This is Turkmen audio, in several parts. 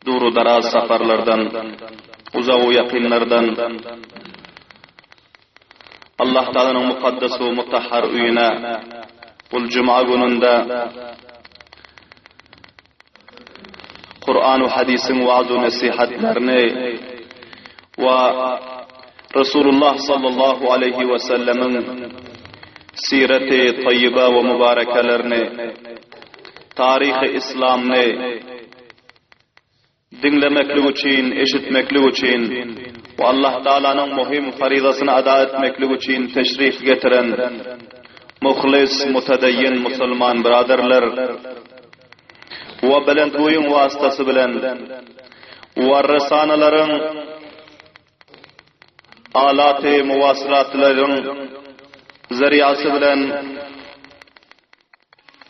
Duru-daraz saparlardan, uzag-u-ýakynlardan Allah Tagalanyň mukaddes we mutahhar öýüne bul juma gününde Kur'an we hadisiň waaz we nesihatlaryny we Resulullah sallallahu aleyhi we sellemiň sireti taýýiba we mübarekelerini, taryhy islamny Diňlemeklik üçin, eşitmeklik üçin we Allah Tagalanyň muhim faryzasyny ada etmeklik üçin teşrif getiren muhlis, mutedeyyin musulman byraderler we belentguýyň wastasy bilen we risanalaryň alaty muwasylatlaryň zeriasy bilen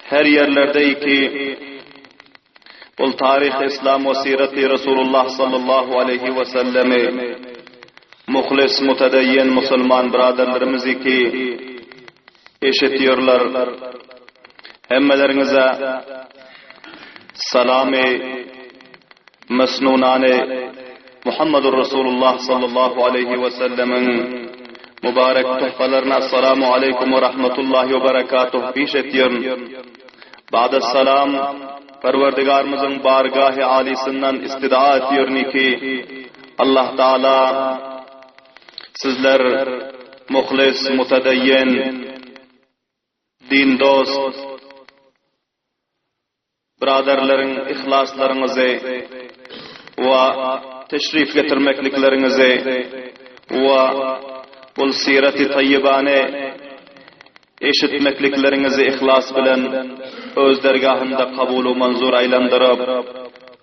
her ýerlerdeki Ol taryhy Yslam we siraty Resulullah sallallahu aleýhi we sellemi muhlis mutedeýin musulman byraderlerimizi ki eşitýärler. Hemmeleriňize salamy mesnunany Muhammedur Resulullah sallallahu aleýhi we sellemiň mübarek tuhfalaryna Assalamu aleýkum we rahmetullahi we berekatuh piş etýärin. Ba'dassalam, Perwerdigarymyzyň bargahy alysyndan istida etýärin ki, Allah Taala sizler muhlis, mutedeýin, din dost byraderleriň yhlaslaryňyzy we teşrif getirmeklikleriňizi we bul sireti taýýibany Eşitmeklikleriňizi yhlas bilen Öz dergahynda kabul-u manzur aýlandyryp,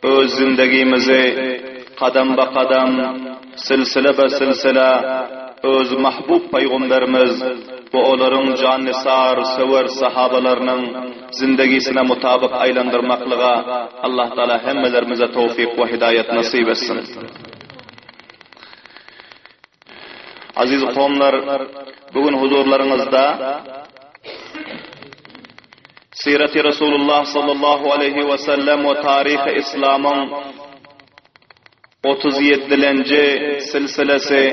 öz zindegimizi kadam-ba-kadam, silsile-be-silsile öz mahbub Pygamberimiz we olaryň jannisar, söwer sahabalarynyň zindegisine mutabyk aýlandyrmaklyga Allah Taala hemmelerimize towfyk we hidaýat nasyp etsin. Aziz kowumlar, bu gün huzurlaryňyzda Sireti Resulullah sallallahu aleyhi we sellem we taryhy Islamyň 37-lenji silsilesi,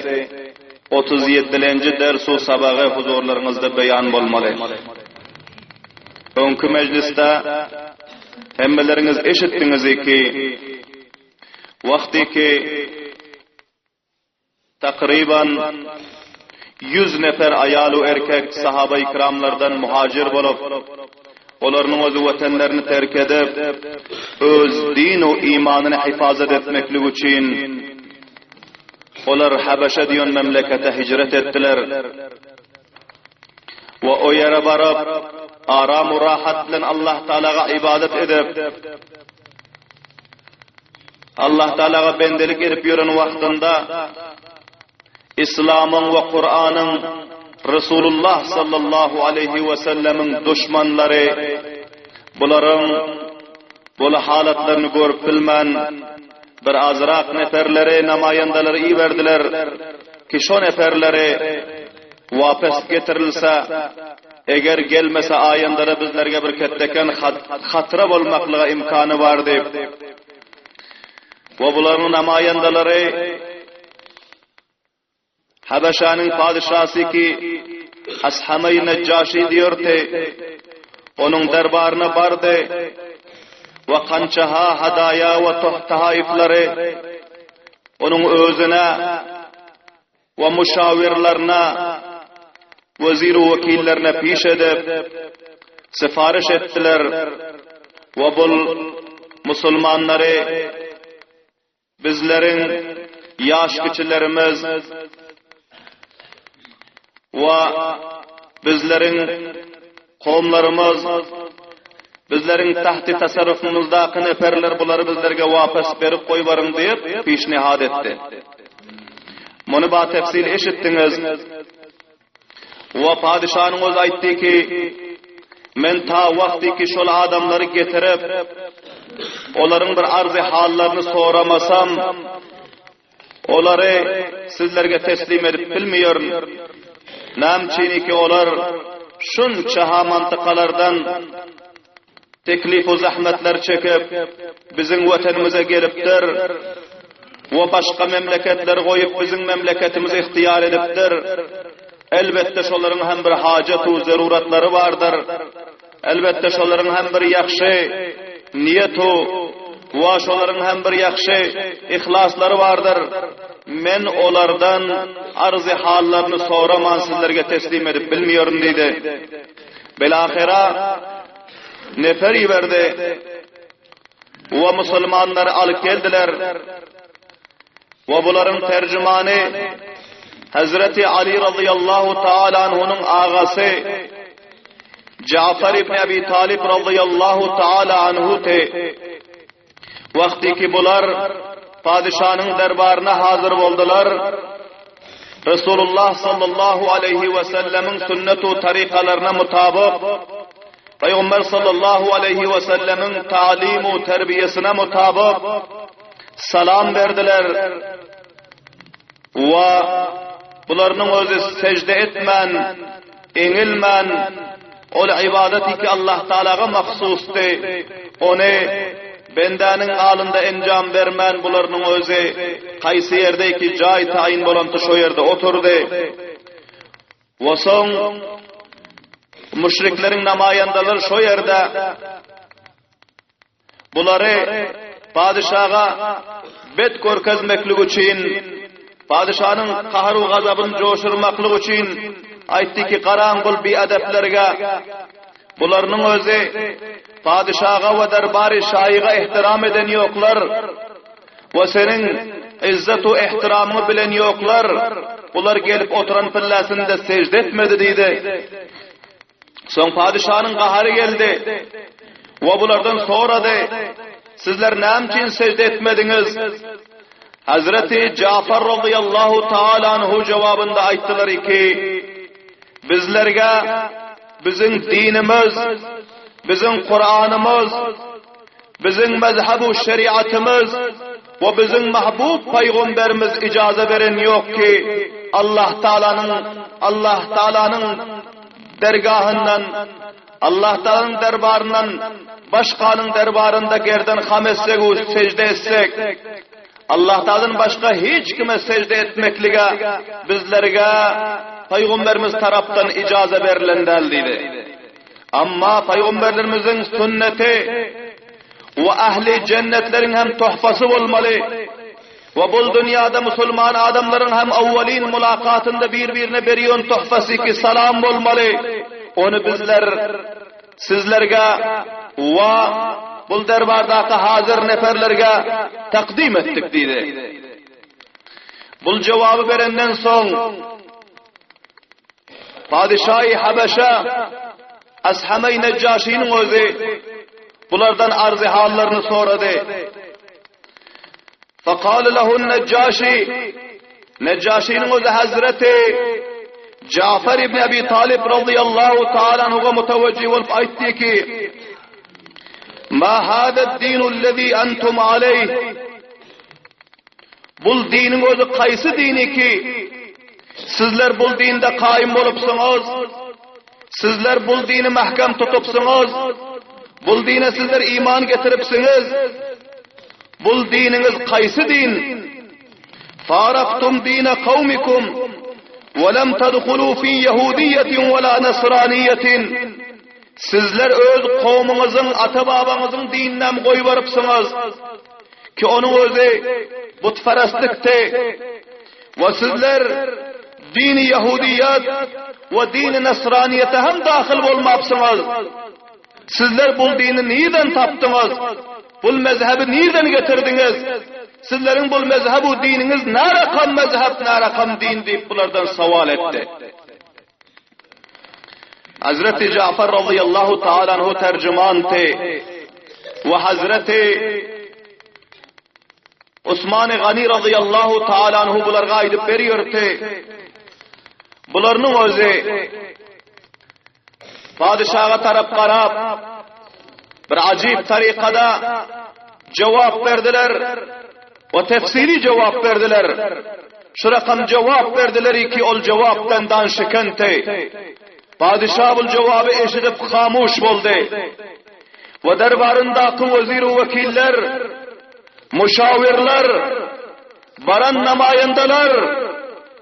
37-lenji dersu sabagy huzurlaryňyzda beýan bolmaly. Öňki mejlisde hemmeleriňiz eşitdiňiz ki, wagty ki Takryban, ýüz nefer aýal-u erkek sahaba-i kiramlardan muhajir bolup, olarynyň özi wetenlerini terk edip, öz din-u imanyny hifazat etmeklik üçin olar Habeşe diýen memlekete hijret etdiler we o ýere baryp, aram-u rahat bilen Allah Tagalaga ybadat edip, Allah Tagalaga bendelik edip ýören wagtynda Islamyň we Kuranyň Resulullah sallallahu aleyhi we sellemiň duşmanlary bularyň bul halatlaryny görüp bilmän bir azrak neferleri namaýandalary iberdiler ki şo neferleri Wapes getirilse, eger gelmese aýandara bizlerge bir ketdeken hatyra bolmaklyga imkany bar diýip. We bularyň namaýandalary Habeşanyň padyşasy ki Ashameý Nejjaşy diýerdi. Onuň derbaryna bardy we kançaha hadaýa we tohtahaýyflary onuň özüne we muşawirlerine, wezir-u-wekillerine piş edip, syfaryş etdiler we bul musulmanlary bizleriň ýaş kiçilerimiz we bizleriň Kowumlarymyz, bizleriň tahti tasarrufymyzdaky neperler bulary bizlerge wapas berip goýbaryň diýip, pişnihad etdi. Muny batefsil eşitdiňiz. We padyşanyň özi aýtdy ki, Men ta wagty ki şol adamlary getirip, olaryň bir arzy hallaryny soramasam, Olary sizlerge teslim edip bilmeýärin. Näme üçin ki olar şunça ha mantykalardan. Teklif-u zahmetler çekip, biziň Watanymyza gelipdir we başga memleketleri goýup biziň memleketimizi ygtyýar edipdir. Elbetde şolaryň hem bir hajat-u zeruratlary bardyr. Elbetde şolaryň hem bir ýagşy niýet-u we şolaryň hem bir ýagşy yhlaslary bardyr. Men olardan arzy hallaryny soraman sizlerge teslim edip bilmeýärin diýdi. Bilahyra nefer iberdi we musulmanlary alyp geldiler. We bularyň terjimany Hazreti Ali radıyallahu taala anhunyň agasy Jafar ibn Abi Talib radıyallahu taala anhu te Wagty ki bular padyşanyň derbaryna hazyr boldular, Resulullah sallallahu aleýhi we sellemiň sünnet u tarykalaryna mutabyk, Pygamber sallallahu aleýhi we sellemiň talim u terbiýesine mutabyk salam berdiler. We bularynyň özi sejde etmän, eňilmän, ol ybadaty ki Allah Tagalaga mahsusdy, ony bendäniň alynda enjam bermän bularynyň özi haýsy ýerde ki jaý taýyn bolandy şo ýerde oturdy. We soň müşrikleriň namaýandalary şo ýerde Bulary padyşaga bet görkezmeklik üçin, padyşanyň gahar-u gazabyny joşurmaklyk üçin aýtdy ki, garaň bul biedeplerge, bularynyň özi padyşaga we derbary şaýyga ehtiram eden ýoklar we seniň izzet-u ehtiramyňy bilen ýoklar, bular gelip oturan pilläsinde sežde etmedi diýdi. Soň padyşanyň gahary geldi we bulardan sorady, Sizler näme üçin sežde etmediňiz? Hazreti Jafar radıyallahu taala anhu jogabynda aýtdylar ki, bizlerge biziň dinimiz, biziň Kuranymyz, Biziň mezhebu şeriatymyz we biziň mahbub pygamberimiz ijaza beren ýok ki, Allah Taalanyň Allah Taalanyň dergahyndan, Allah Taalanyň derbaryndan başganyň derbarynda gerden ham etsek we sejde etsek. Allah Taala'dan başga hiç kime sejde etmeklige bizlerge pygamberimiz tarapdan ijaza berilen däl diýdi. Amma pygamberlerimiziň sünneti we ähli jennetleriň hem tohfasy bolmaly. We bul dünýäde musulman adamlaryň hem awwalin mulakatynda bir-birine berýän tohfasy ki salam bolmaly. Ony bizler sizlerge we bul derbardaky hazir neferlerge takdim etdik diýdi. Bul jogaby berenden soň Padyşaýy Habeşe Ashameý Nejjaşynyň özi bulardan arzy hallaryny sorady. Fekale lehun Nejjaşi Nejjaşynyň özi Hazreti Jafar ibn Abi Talib radıyallahu taala anhuga mutawajjih bolup aýtdy ki Ma hada ad-dinu allazi antum alayh Bul diniň özi kaýsy dini ki, sizler bul dinde kaýym bolupsyňyz, sizler bul dini mähkem tutupsyňyz, bul dine sizler iman getiripsiňiz, bul diniňiz kaýsy din? Faraktum dine kawmikum, we lem tadhulu fi ýehudiýetin we la nasraniýetin. Sizler öz kowmuňyzyň, ata-babaňyzyň dininem goýbarypsyňyz. Ki onuň özi butperestlikdi. We sizler dini ýehudiýet we dini nasraniýete hem dahyl bolmapsyňyz. Sizler bul dini nirden tapdyňyz? Bul mezhebi nirden getirdiňiz? Sizleriň bul mezhebu diniňiz närakam mezhep, närakam din diýip bulardan sowal etdi. Hazreti Jafar radıyallahu taala anhu tercüman te we Hazreti Osman Gani radıyallahu taala anhu bularga aýdyp berýärdi. Bularynyň özi padyşaga tarap garap bir ajyp tarikada jogap berdiler. We tefsili jogap berdiler. Şu rakam jogap berdiler ki ol jogapdan dan şikenti. Padyşa bul jogaby eşidip hamuş boldy. We derbaryndaky wezir-u-wekiller, muşawirler, baran namaýandalar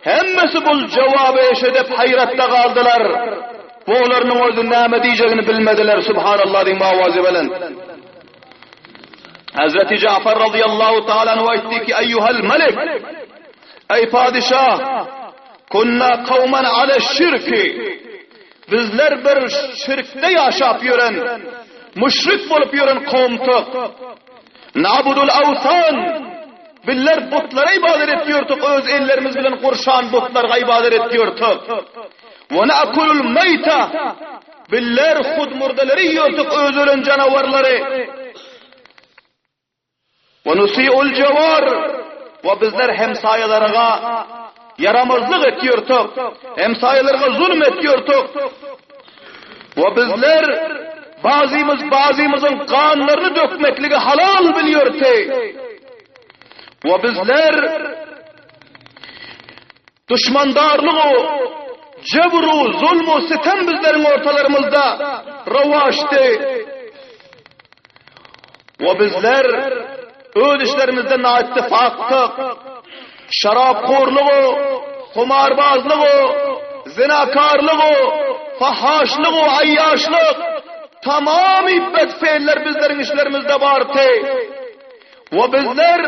hemmesi bul jogaby eşidip haýratda galdylar. Bu olarynyň özi näme diýjegini bilmediler, Subhanallah diýip owazy belent. Hazreti Jafar radıyallahu ta'ala anhu aýtdy ki, Eýuhel melik, eý padişah, kunna kawman ale şirki, Bizler bir şirkde ýaşap ýören, müşrik bolup ýören kowumtyk. Na'budul awsan, Bizler butlara ybadat etýärdik, öz ellerimiz bilen gurşan butlarga ybadat etýärdik. Ve na'kulul meýta, Bizler hudmurdelary iýýärdik, öz ölen janawarlary. We nusiul jawar, we bizler hemsaýalarga ýaramazlyk etýärdik, hemsaýalarga zulum etýärdik. We bizler bazymyz bazymyzyň ganlaryny dökmekligi halal bilýärdi. We bizler duşmandarlygy, jebru, zulmu, sitem bizleriň ortalarymyzda rowaçdy. We bizler öz işlerimizde naittifakdyk. Şaraphorlugy, humarbazlygy, zinakarlygy, fahaşlygy, aýýaşlyk, tamamy bet feiller bizleriň işlerimizde bardy. We bizler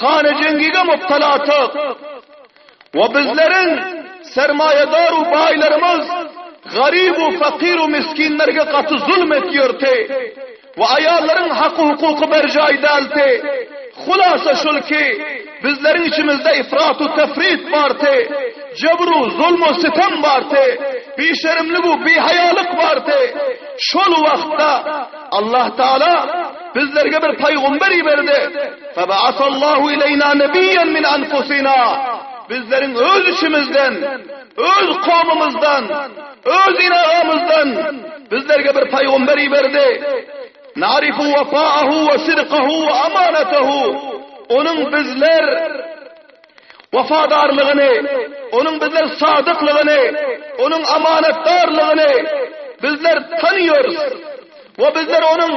hanajeňgige mubtaladyk. We bizleriň sermaýadar u baýlarymyz garyb u fakyr u miskinlerge gaty zulm etýärdi we aýallaryň haky hukuky berjaý däldi. Hulasa şul ki, bizleriň içimizde ifrat u tefrit bardy, jebr u zulm u sitem bardy, bişerimlik u bihaýalyk bardy. Şol wagtda Allah Taala bizlerge bir paýgomber iberdi. Febeasallahu ileýna nebiyyen min anfusina, Bizleriň öz içimizden, öz kowmumyzdan, öz inagamyzdan bizlerge bir paýgamber iberdi. Na'rifu wefa'ahu we sidkahu we amanetehu, Onuň bizler wefadarlygyny, onuň bizler sadyklygyny, onuň amanatdarlygyny bizler tanyýarys. We bizler onuň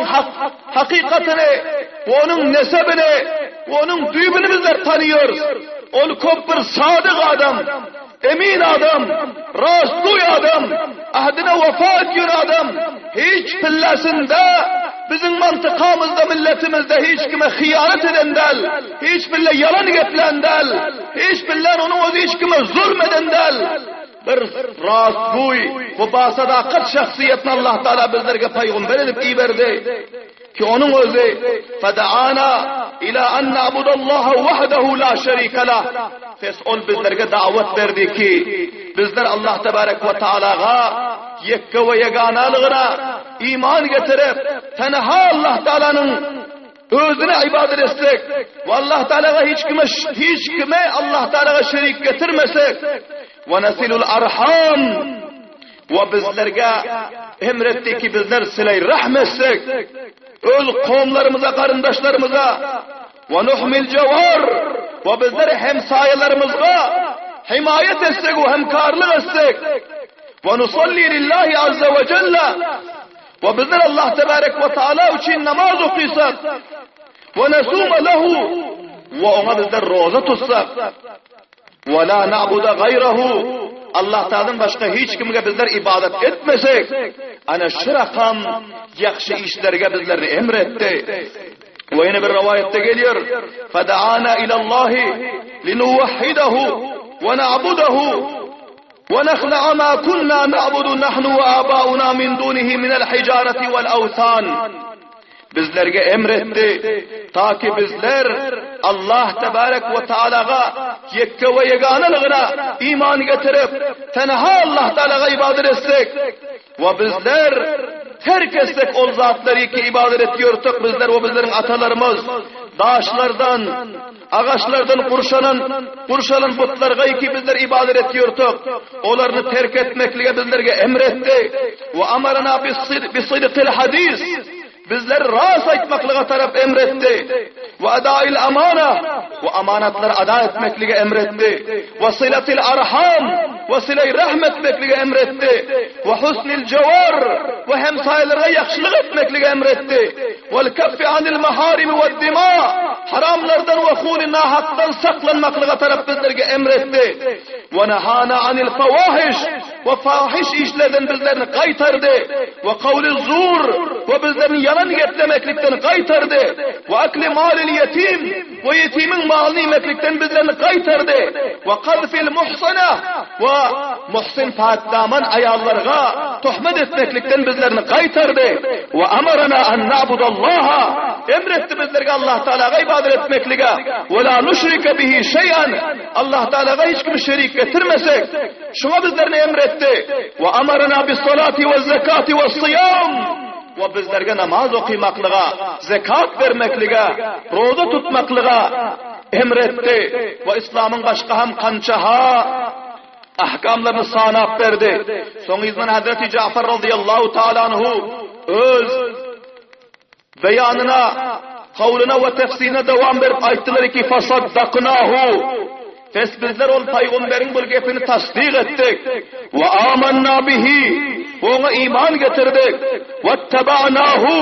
hakykatyny we onuň nesebini we onuň düýbüni bizler tanyýarys. Ol köp bir sadyk adam, emin adam, rastgoý adam, ahdine wefa edýän adam, hiç pillesinde biziň mantykamyzda, milletimizde hiç kime hyýanat eden däl, hiç pille ýalan geplän däl, hiç pillän onuň özi hiç kime zulm eden däl. Bir rastgöý we basadakat şahsyýetini Allah Taala bizlerge paýgamber edip iberdi ki onuň özi fedaana ila an na'budallaha wahdahu la şerike lah pes ol bizlerge dawet berdi ki bizler Allah tebarek we taalaga ýekge we ýeganalygyna iman getirip tenha Allah Taalanyň Özüne ybadat etsek we Allah Tagalaga hiç kime hiç kime Allah Tagalaga şerik getirmesek we nasilul arham we bizlerge emretdi ki bizler silay rahm etsek öz kowumlarymyza garyndaşlarymyza we nuhmil jawar we bizler hemsaýalarymyzga himaýat etsek we hemkarlyk etsek we nusalli lillahi azza we jelle We bizler Allah tebarek we taala üçin namaz okysak, we nesuma lehu, we oňa bizler roza tutsak, we la na'buda gaýrahu, Allah Taala'dan başga hiç kimge bizler ibadat etmesek, ana şu rakam ýagşy işlerge bizlerni emr etdi. We ýene bir rowaýatda gelýär, Fadaana ilallahi linuvahhidahu we na'budahu We nahla'a ma kunna na'budu nahnu we aba'una min dunihi minel hijareti vel awsan. Bizlerge emretdi, ta ki bizler Allah tebarek we taalaga ýekke we ýeganalygyna iman getirip, tenha Allah taalaga ibadet etsek we bizler terk etsek ol zatlary ki ibadet etýärdik bizler we bizleriň atalarymyz daşlardan, Agaçlardan gurşalan, gurşalan butlarga ki bizler ibadet etýärdik, olaryny terk etmeklige bizlerge emr etdi. We amarana bis-sidqil hadis. Bizleri rast aýtmaklyga tarap emretdi. We adail amana, we amanatlary ada etmeklige emretdi. We silatil arham, we sileý rahm etmeklige emretdi. We husnil jawar, we hemsaýalara ýagşylyk etmeklige emretdi. Wel kaffi anil maharimi wed dima, haramlardan we huny nahakdan saklanmaklyga tarap bizlerge emretdi. We nahana anil fawahiş, We fahyş işlerden bizlerini gaýtardy. We kawly zur, we bizlerini ýalan geplemeklikden gaýtardy. We akli malil ýetim, we ýetimiň malyny iýmeklikden bizlerini gaýtardy. We kazfil muhsana, we muhsin päkdaman aýallarga töhmet etmeklikden bizlerini gaýtardy. We amarana an na'budallaha, emretdi bizlerge Allah Tagalaga ybadat etmeklige. We la nuşrike bihi şeý'an, Allah Tagalaga hiç kimi şerik getirmesek. Şuňa bizlerini emretdi. We amarana bis-salati wez-zekati wes-syýam. We bizlerge namaz okymaklyga, zekat bermeklige, roza tutmaklyga emretdi. We yslamyň başga hem kança-ha ahkamlaryny sanap berdi. Soň yzyndan Hazreti Jafar razyýallahu taala anhu öz Beýanyna, kawlyna we tefsirine dowam berip aýtdylar ki, Fasaddaknahu, Pes bizler ol pygamberiň bul gepini tasdyk etdik, we amanna bihi, we oňa iman getirdik, wetteba'nahu,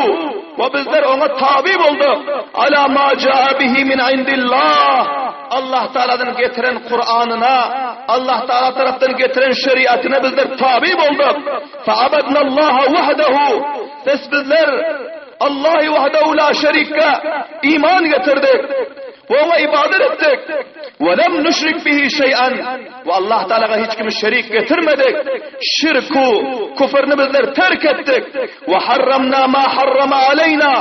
we bizler oňa taby bolduk, ala ma jaa bihi min indillah, Allah Tagaladan getiren Kuranyna, Allah Tagala tarapdan getiren şeriatyna bizler taby bolduk, Feabednallaha wahdehu, Pes bizler Allahy wahdehu la şerike iman getirdik we oňa ybadat etdik. We lem nüşrik bihi şeý'an we Allah Tagalaga hiç kimi şerik getirmedik. Şirku, küfrni bizler terk etdik. We harramna ma harrama aleyna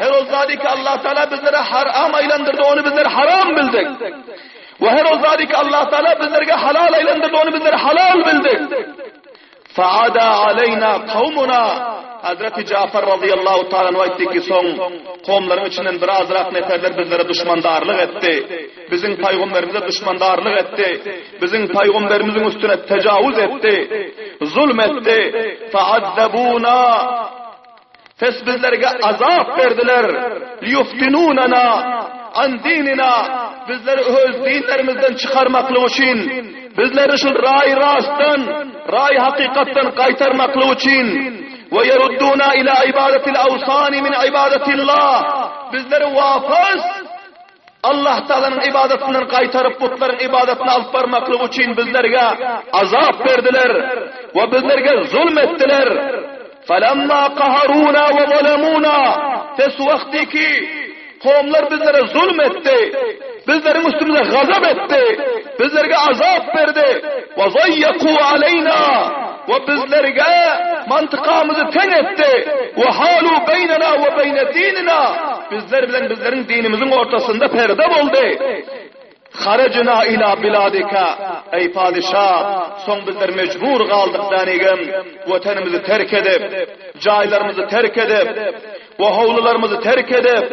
her o zady ki Allah Tagala bizlere haram aýlandyrdy ony bizler haram bildik. We her o zady ki Allah Tagala bizlerge halal aýlandyrdy ony bizler halal bildik. Faada aleýna kawmuna, Hazreti Jafar razyýallahu taala anhu aýtdy ki, soň kowumlaryň içinden birazrak neferler bizlere duşmandarlyk etdi. Biziň pygamberimize duşmandarlyk etdi. Biziň pygamberimiziň üstüne tejawuz etdi. Zulm etdi. Faazzabuna Pes bizlerge azap berdiler, liyuftinunana an dinina, bizleri öz dinlerimizden çykarmaklyk üçin, bizleri şul raý rastdan, raý hakykatdan gaýtarmaklyk üçin, we yerudduna ila ibadatil awsani min ibadatillah, bizleri wafas Allah Tagalanyň ybadatyndan gaýtaryp butlaryň ybadatyna alyp barmaklyk üçin bizlerge azap berdiler we bizlerge zulm etdiler. Falamma qaharuna we zalamuna pes wagty ki kowumlar bizlere zulm etdi, bizleriň üstümize gazap etdi, bizlerge azap berdi we zaýýaku aleýna we bizlerge mantykamyzy teň etdi we halu beýnena we beýne dinina Bizler bilen bizleriň dinimiziň ortasynda perde boldy. Harajna ila biladika, eý padyşa, soň bizler mejbur galdyk dänigem, wetenimizi terk edip, jaýlarymyzy terk edip, we howlularymyzy terk edip,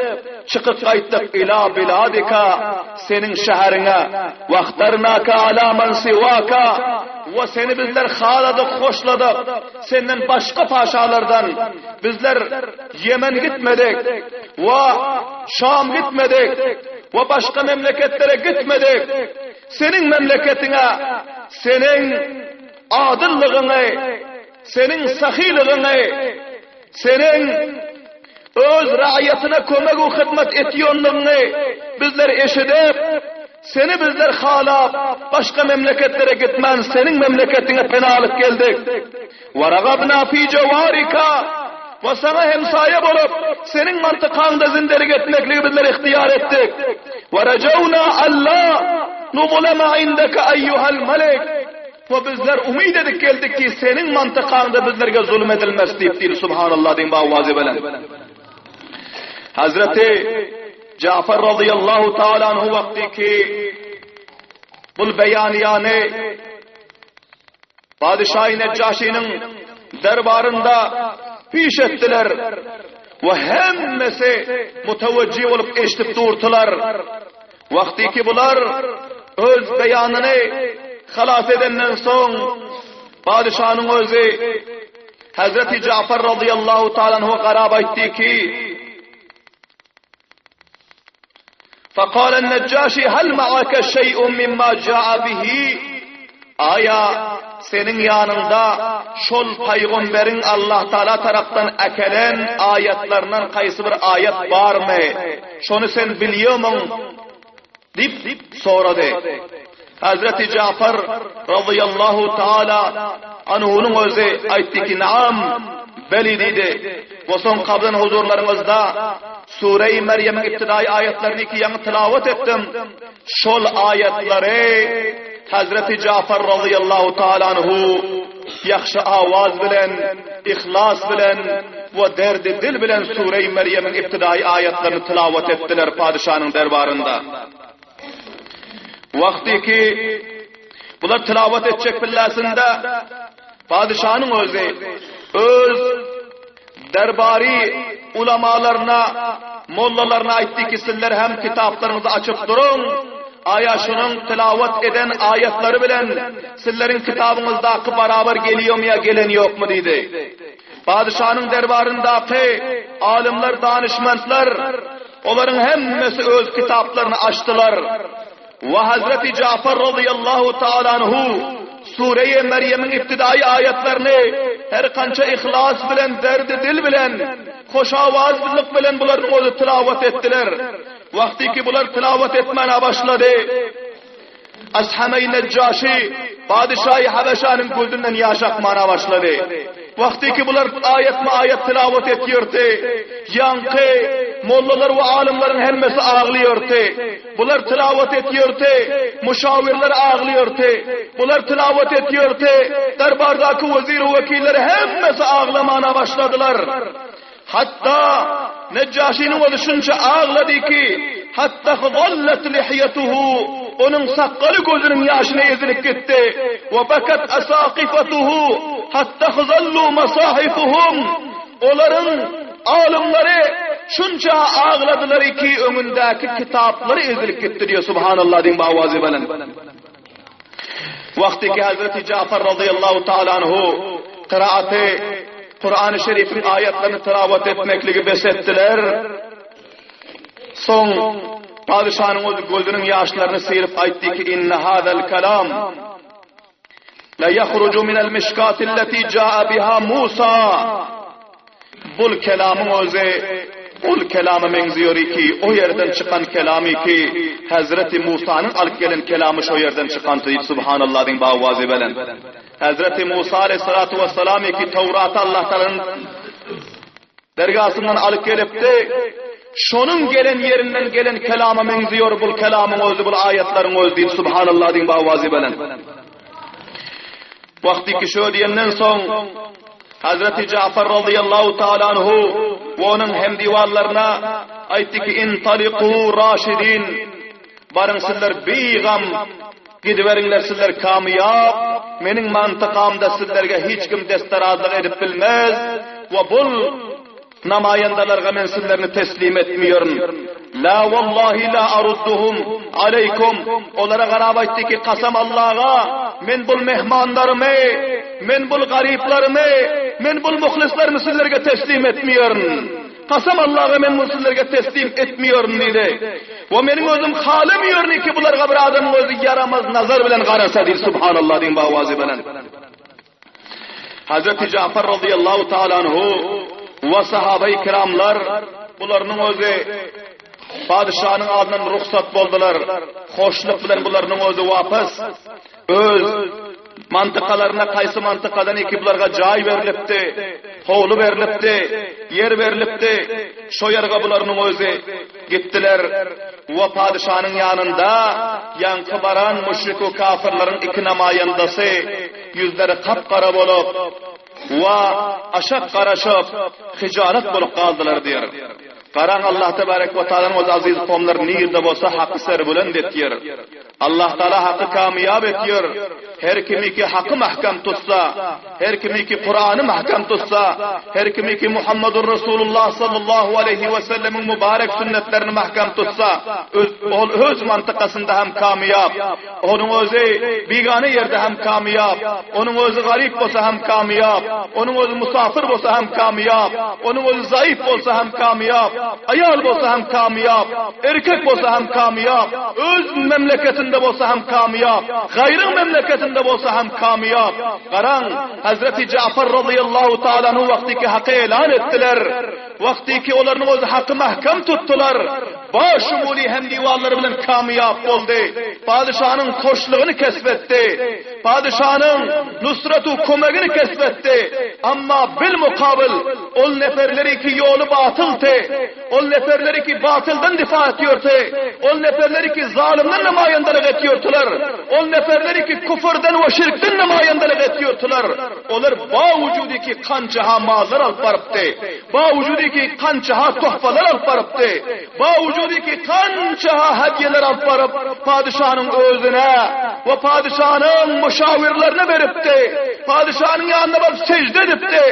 çykyp gaýtdyk ila biladika, seniň şäheriňe, wahtarnaka ala men siwaka, we seni bizler haladyk, hoşladyk, senden başga paşalardan, bizler Ýemen gitmedik we Şam gitmedik we başga memleketlere gitmedik. Seniň memleketiňe seniň adyllygyňy, seniň sahylygyňy, seniň öz raýatyna kömek we hyzmat etýänligiňi bizler eşidip, Seni bizler halap, başga memleketlere gitmän seniň memleketiňe pena alyp geldik. Wa ragabna fi jawarika we saňa hemsaýa bolup, seniň mantykaňda zindelik etmekligi bizler ihtiýar etdik. Wa rajawna alla nuzlama indaka aýýuhal malik we bizler umyt edip geldik ki, seniň mantykaňda bizlerge zulum edilmez diýip diýdi. Subhanallah diýiň bu owazy bilen. Hazreti Jafar radıyallahu taala anhu wagty ki bul beýanyýany Padyşahy Nejjaşynyň derbarynda piş etdiler we hemmesi mutewejji bolup eşidip durdylar. Wagty ki bular öz beýanyny halas edenden soň padyşanyň özi. Hazreti Jafar razyýallahu taala anhu garap aýtdy ki, Fekalen Nejjaşi hel ma'ake şey'un mimma ja'a bihi Aýa seniň ýanyňda şol pygamberiň Allah Taala tarapdan äkelen aýatlaryndan haýsy bir aýat barmy? Şony sen bilýärmiň? Diýip sorady. Hazreti Jafar razyýallahu taala anhunyň özi aýtdy ki, Naam, beli diýdi. We soň kablan huzurlaryňyzda Sure-i Merýemiň ibtidaýy aýatlaryny ki ýaňy tilawat etdim. Şol aýatlary Hazreti Jafar razyýallahu taala anhu ýagşy awaz bilen, yhlas bilen we derdi dil bilen Sure-i Merýemiň ibtidaýy aýatlaryny tilawat etdiler padyşanyň derbarynda. Wagty ki bular tilawat etjek pillasynda padyşanyň özi öz derbary ulamalaryna, mollalaryna aýtdy ki, sizler hem kitaplaryňyzy açyp duruň, aýa şunuň tilawat eden aýatlary bilen sizleriň kitabyňyzdaky barabar gelýärmi ýa gelen ýokmy diýdi. Padyşanyň derbaryndaky alymlar, danyşmentler Olaryň hemmesi öz kitaplaryny açdylar we Hazreti Jafar razyýallahu taala anhu Sureýe Merýemiň ibtidaýy aýatlaryny her kança yhlas bilen, derdi dil bilen, hoşawazlyk bilen bularyň özi tilawat etdiler. Wagty ki bular tilawat etmäne başlady. Ashameý Nejjaşy padyşaýy Habeşanyň gözünden ýaş akmana başlady. Wagty ki bular aýatma-aýat tilawat etýärdi, ýaňky mollalar we alymlaryň hemmesi aglaýardy. Bular tilawat etýärdi, muşawirler aglaýardy. Bular tilawat etýärdi, derbardaky wezir-wekiller hemmesi aglamana başladylar. Hatda Nejjaşynyň özi şunça aglady ki, hatda hzallat lihiýetuhu, onuň sakgaly gözüniň ýaşyna ezilip gitdi. We bakat asaqifatuhu, hatda hzallu masahifuhum, olaryň alymlary şunça agladylar ki, öňündäki kitaplary ezilip gitdi diýýär, subhanallah diýiň bu bilen. Wagty ki Hazreti Jafar razyýallahu taala anhu kyraaty Kurany Şerifiň aýatlaryny tilawat etmekligi bes etdiler. Soň padyşanyň özi gözüniň ýaşlaryny syryp aýtdy ki inne hazal kalam la yahruju minel mişkati allati jaa biha Musa Bul kelamyň özi ol kelama meňzeýär ki, o ýerden çykan kelamy ki, Hezreti Musanyň alyp gelen kelamy şo ýerden çykandy diýip Subhanallah diň bawazy belen. Hezreti Musa aleyhissalatu vesselam ki Tawraty Allah Taalanyň dergasyndan alyp gelipdi. Şonuň gelen ýerinden gelen kelama meňzeýär bul kelamyň özi bul aýatlaryň özi diýip Subhanallah diň bawazy belen. Wagty ki şo diýenden soň Hazreti Jafar razyýallahu taala anhu we onuň hemdiwanlaryna aýtdy ki, Intaliku raşidin, baryň sizler bigam gidiberiňler sizler kamyýap, meniň mantykamda sizlerge hiç kim desterazlyk edip bilmez we bul Namaýandalarga men sizlerni teslim etmeýerin. La wallahi la arudduhum aleýkum. Olara garap aýtdy ki, kasam Allaga, men bul mehmanlarymy, men bul garyplarymy, men bul muhlyslarymy sizlerge teslim etmeýerin. Kasam Allaga men muny sizlerge teslim etmeýerin diýdi. We meniň özüm halamýaryn ki bularga bir adamyň özi ýaramaz nazar bilen garasa diýdi. Subhanallah diýiň bawazy bilen. Hazreti Jafar razyýallahu taala anhu we sahabeýi kiramlar bularynyň özi padyşanyň adyndan rugsat boldular. Hoşluk bilen bularynyň özi wapas öz mantykalaryna kaýsy mantykadan iki bularga jaý berlipdi, howly berlipdi, ýer berlipdi. Şo ýerge bularynyň özi gitdiler we padyşanyň ýanynda ýaňky baran müşrik-u kafirleriň iki namaýandasy Ýüzleri gap-gara bolup we aşak garaşyp, hyjalat bolup galdylar diýer. Garaň Allah tebarek we taalanyň özi aziz kowumlar nirde bolsa haky serbulend etýär. Allah taala haky kamyýap etýär. Her kimiki haky mähkem tutsa, her kimiki Kurany mähkem tutsa, her kimiki Muhammedur Resulullah sallallahu aleýhi we sellemiň mübarek sünnetlerini mähkem tutsa, öz, ol öz mantykasynda hem kamyýap, onuň özi bigana ýerde hem kamyýap, onuň özi garyp bolsa hem kamyýap, onuň özi musafir bolsa hem kamyýap, onuň özi zaif bolsa hem kamyýap, aýal bolsa hem kamyýap, erkek bolsa hem kamyýap, öz memleketinde bolsa hem kamyýap, gaýryň memleketinde bolsa hem kamyýap. Garaň, Hazreti Jafar razyýallahu taala anhu wagtyky haky elan etdiler. Wagtyky olaryň özi haky mähkem tutdular. Ba şumuli hem diwallary bilen kamyýap boldy. Padyşanyň hoşlugyny kesp etdi. Padyşanyň nusratu kömegini kesp etdi. Amma bil mukabyl ol neferleri ki ýoly batylty. Ol neferleri ki batyldan difa etýorty. Ol neferleri ki zalymdan nemaýandalyk etýortylar. Ol neferleri ki küfürden we şirkden nemaýandalyk etýortylar. Olar ba wujudi ki kança-ha mallar alyp barypdy. Ba wujudi ki kança-ha tohfalar alyp barypdy. Ba wujudi ki kança-ha hediýeler alyp baryp, padyşanyň özüne we padyşanyň muşawirlerine beripdi. Padyşanyň ýanyna baryp sejde edipdi.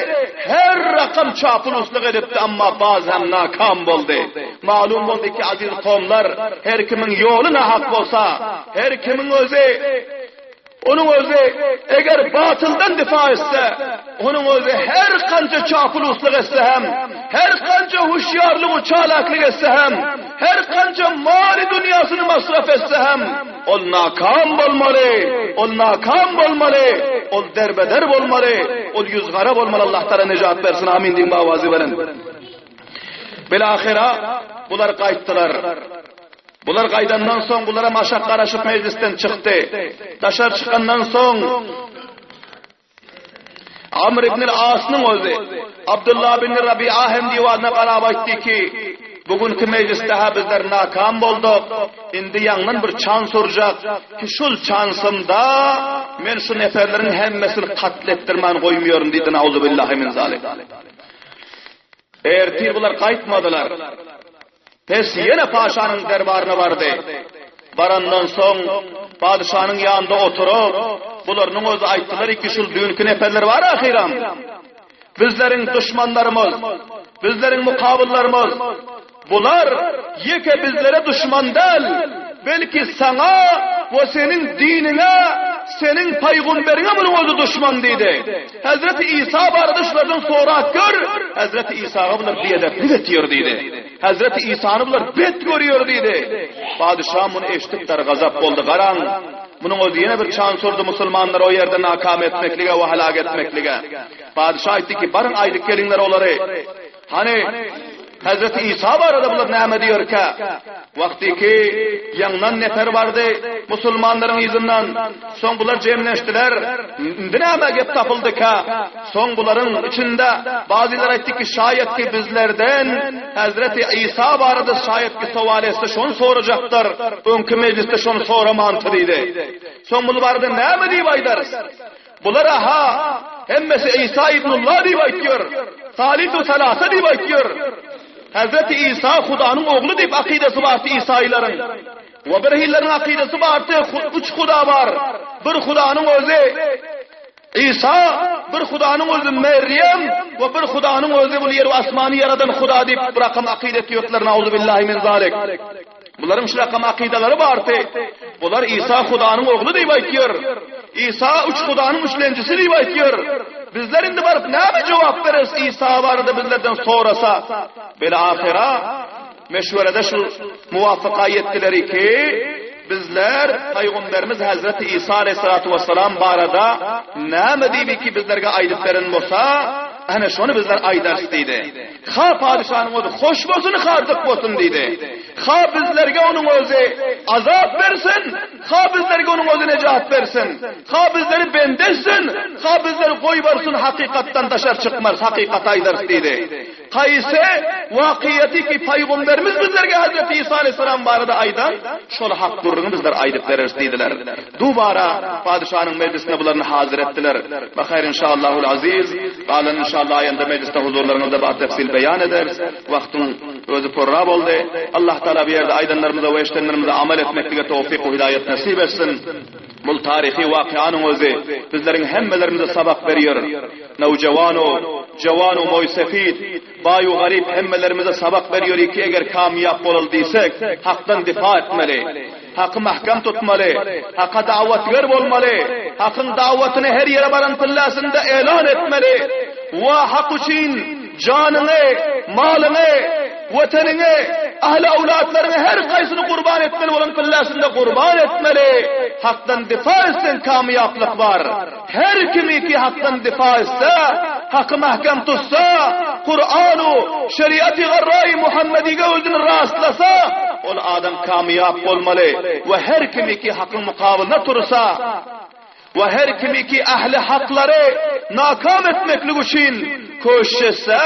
Her rakam çapyluslyk edipdi, amma baz hem nakam boldy. Malum boldy ki, aziz kowumlar, her kimiň ýoly nahak bolsa, her kimiň özi, Onuň özi eger batyldan difa etse, onuň özi her kança çapyluslyk etse hem, her kança hüşýarlyk we çalaklyk etse hem, her kança maly dünýasini masraf etse hem, ol nakam bolmaly, ol nakam bolmaly, ol derbeder bolmaly, ol ýüzgara bolmaly, Allah Taala nejat bersin, amin diýiň bawazy bilen. Bilahyra bular gaýtdylar. Bular gaýdandan soň bularam aşak garaşyp mejlisden çykdy. Daşary çykandan soň Amr ibn Asnyň özi Abdullah ibn Rabi'a hem diwanyna garap aýtdy ki, bu günki mejlisde-hä bizler nakam bolduk. Indi ýaňdan bir çans urjak ki şul çansymda men şu neferleriň hemmesini katl etdirmän goýmaýaryn diýdi. Nauzubillahi min zalik. Ertir bular gaýtmadylar. Pes ýene paşanyň derbaryna bardy. Barandan soň, padyşanyň ýanynda oturyp, bularynyň özi aýtdylar ki, şul düýnki neperler bar ahyram. Bizleriň duşmanlarymyz, bizleriň mukabyllarymyz, bular ýeke bizlere duşman däl, belki saňa we seniň diniňe, seniň paýgumberiňe munuň özi duşman diýdi. Hezreti Isa barada şulardan sorap gör, Hezreti Isaga bular biedeplik etýär diýdi. Hezreti Isany bular bet görýär diýdi. Padyşa muny eşidip dargazap boldy. Garaň, munuň özi ýene bir çans urdy musulmanlary o ýerde nakam etmeklige we halak etmeklige. Padyşa aýtdy ki, baryň aýdyp geliňler olary. Hany, Hezreti Isa barada bular näme diýerkä? Wagtyky ýaňdan nefer bardy musulmanlaryň yzyndan. Soň bular jemleşdiler. Indi näme gep tapyldyka? Soň bularyň içinde bazylary aýtdy ki, şaýat ki bizlerden Hezreti Isa barada şaýat ki sowal etse şony sorajakdyr. Öňki mejlisde şony soramanty diýdi. Soň bul barada näme diýip aýdarys? Bular-a-ha, hemmesi Isa ibnullah diýip aýtýar. Salisu salasa diýip aýtýar. Hezreti Isa Hudanyň ogly diýip akydasy bardy isaýylaryň. We bir hilleriň akydasy bardy, üç Huda bar. Bir Hudanyň özi Isa, bir Hudanyň özi Merýem we bir Hudanyň özi bu ýer we asmany ýaradan Huda diýip bir rakam akyda etýärdiler. Nauzubillahi min zalik. Bularyň şu rakam akydalary bardy. Bular Isa Hudanyň ogly diýip aýtýar. Isa üç Hudanyň üçlenjisi diýip aýtýar. Bizler indi baryp näme jogap bereris Isa barada bizlerden sorasa? Bel ahyra meşwerede şu muwafyka ýetdiler ki, bizler Pygamberimiz Hazreti Isa aleyhissalatu vesselam barada näme diýip ki bizlerge aýdyp beren bolsa, ana şony bizler aýdarys diýdi. Ha padyşanyň özi hoş bolsun, ha dyk bolsun diýdi. Ha bizlerge onuň özi azap bersin, ha bizlerge onuň özi nejat bersin. Ha bizleri bende etsin, ha bizleri goýbarsyn, hakykatdan daşary çykmarys, hakykaty aýdarys diýdi. Haýsy wakyýaty ki paýgomberimiz bizlerge Hazreti Isa aleýhissalam barada aýdan, şol hak gürrüňi bizler aýdyp bereris diýdiler. Dubara padyşanyň mejlisine bularyny hazyr etdiler. Bahaýr inşaallahul aziz, galan. inşallah aýanda mejlisde huzurlaryňyzda batefsil beýan ederis. Wagtyň özi porra boldy. Allah Taala bu ýerde aýdanlarymyza we eşidenlerimize amal etmeklige towfyk we hidaýat nesip etsin. Bul taryhy wakyanyň özi bizleriň hemmelerimize sabak berýär. Nowjawanu, jawanu moý-sefid, baý-u garyp hemmelerimize sabak berýär ki eger kamýap bolaly diýsek, Hakdan difa etmeli. Haky mähkem tutmaly. Haka dawatger bolmaly. Hakyň dawatyny her ýere baran pillasynda elan etmeli. We Hak üçin janyňy, malyňy, Watanyňy, ahli-awlatlaryňy her haýsyny gurban etmeli bolan pillasynda gurban etmeli. Hakdan difa etseň kamýaplyk bar. Her kimiki Hakdan difa etse, Haky mähkem tutsa, Kuranu, şeriaty garraýy Muhammedige özüni rastlasa, ol adam kamýap bolmaly we her kimiki Hakyň mukabylyna tursa, We her kimiki ähli haklary nakam etmeklik üçin köşüş etse,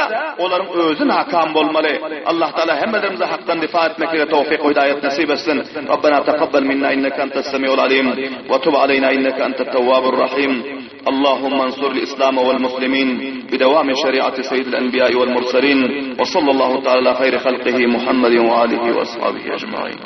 olaryň özi nakam bolmaly. Allah Taala hemmelerimize hakdan difa etmeklige towfyk we hidaýat nesip etsin. Rabbena takabbal minna inneke entes semiul alim we tub aleyna inneke entet tewwabur rahim. Allahumma ansuril islama wal muslimin bi dewami şeriati seyyidil enbiya'i wal murselin we sallallahu taala ala hayri halqihi Muhammedin we alihi we ashabihi ecmaîn.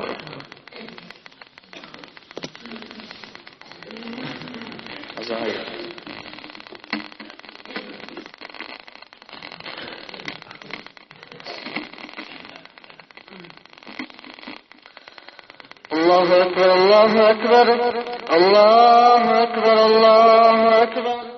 Allahu Ekber, Allahu Ekber, Allahu Ekber, Allahu Ekber.